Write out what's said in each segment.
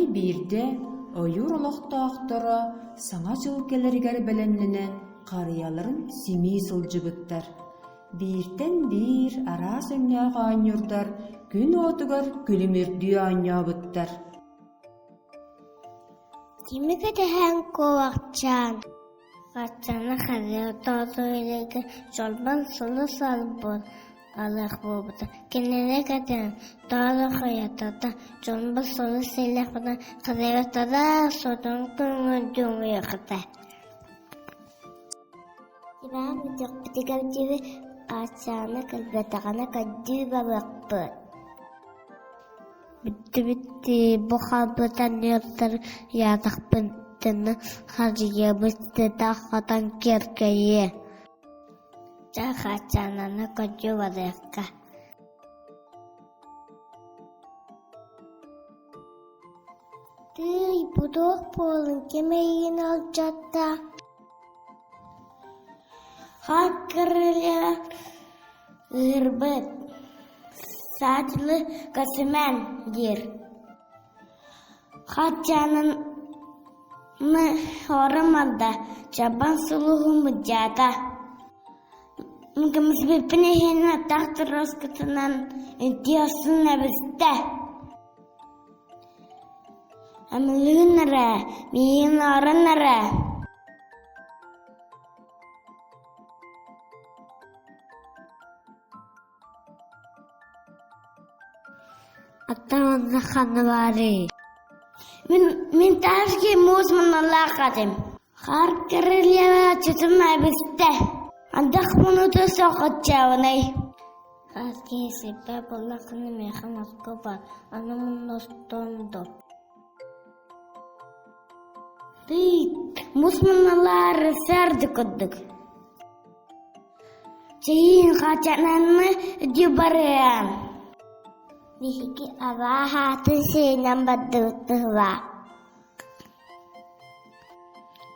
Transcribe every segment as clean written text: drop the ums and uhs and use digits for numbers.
Арай биирдэ ойуур олохтоохторо Саҥа дьыл кэлэригэр бэлэмнэнэн харыйаларын симии сылдьыбыттар. Бииртэн биир араас өҥнөөх оонньуурдар күн уотугар күлүмүрдүү оонньообуттар. Кими кэтэһэн куобахчаан Хаччаны харыйа тоотойго чолбон сулус албын алыах буолбута. Кинини кэтэн тоҕо хайатата чолбон сулус сэлэхпитэ харыйатара сотон көҥүрдүҥүөхтэ. Иван бүтүөхпүтүгэр диэри Хаччааны кэлбэтэҕинэ көрдүү барыахпыт. Бүттүбүт бу хаалбыт анньыаттар ыйаатахпытына хадьыйабыт сыта хотон киэркэйиэ Чэ Хаччаананы көрдүү барыахха Тыый, бу туох буолан ким эйигин алдьатта Хат кырылыа Ыырбыт, саатылы көсүмэн диир. Хаччаананы оромордо, чабан сулуһу муддьаата. Көмүспүппүн иһин атах торуоскутунан үнтү охсун эбистэ. Амылыын эрэ, миигин орон эрэ. Аттан онно ханна баарый? Мин мин тааски муус муннулаах этим. Хаар королева чытым эбистэ. Андах мунута соҕоччаабынай. Хаас киһи сиппэ буоллаххына миэхэ моско бар, аны муннустун дуо? Тый, муус муннулаары сэрди курдук. Чэйиин хачананы дьыбарыам. Биһиги абааһаатын сиэнэн бардыбыт быһыылаах.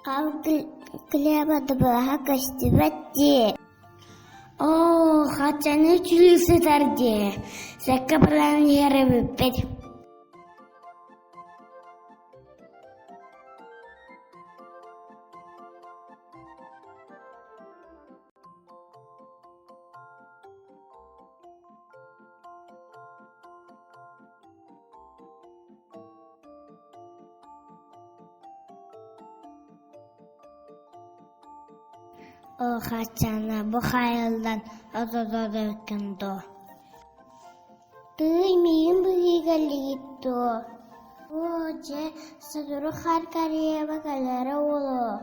Хал Глеба дыбыаһа көстүбэт дии. Оо, хачаны чүү сытар дии. Сэккэ баран иһэр эбиппит. Оо, Хаччаана, бу хаайыллан ототору эбиккин дуо? Тыый, миигин быһыыга илигит дуо? Оо, дьэ, сотору хаар Кореяба кэлэрэ буолуо.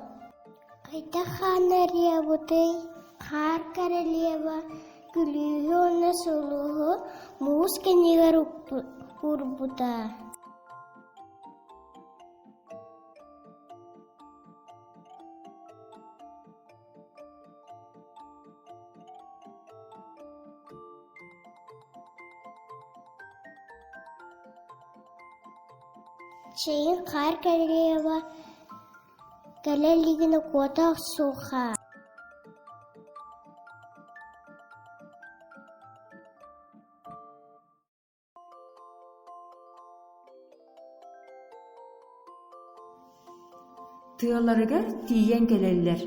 Хайдах хааннарыабытый? Хаар королева күлүүһү уонна сулуһу муус кэннигэр уурбута. Чэйин хаар королева кэлэ илигинэ куота охсуохха Тыаларыгар тиийэн кэлэллэр,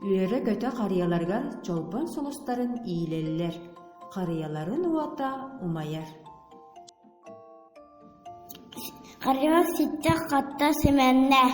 үөрэ-көтө харыйаларыгар чолбон сулустарын иилэллэр, харыйаларын уота умайар. Харыйа ситтэ-хатта симэннэ.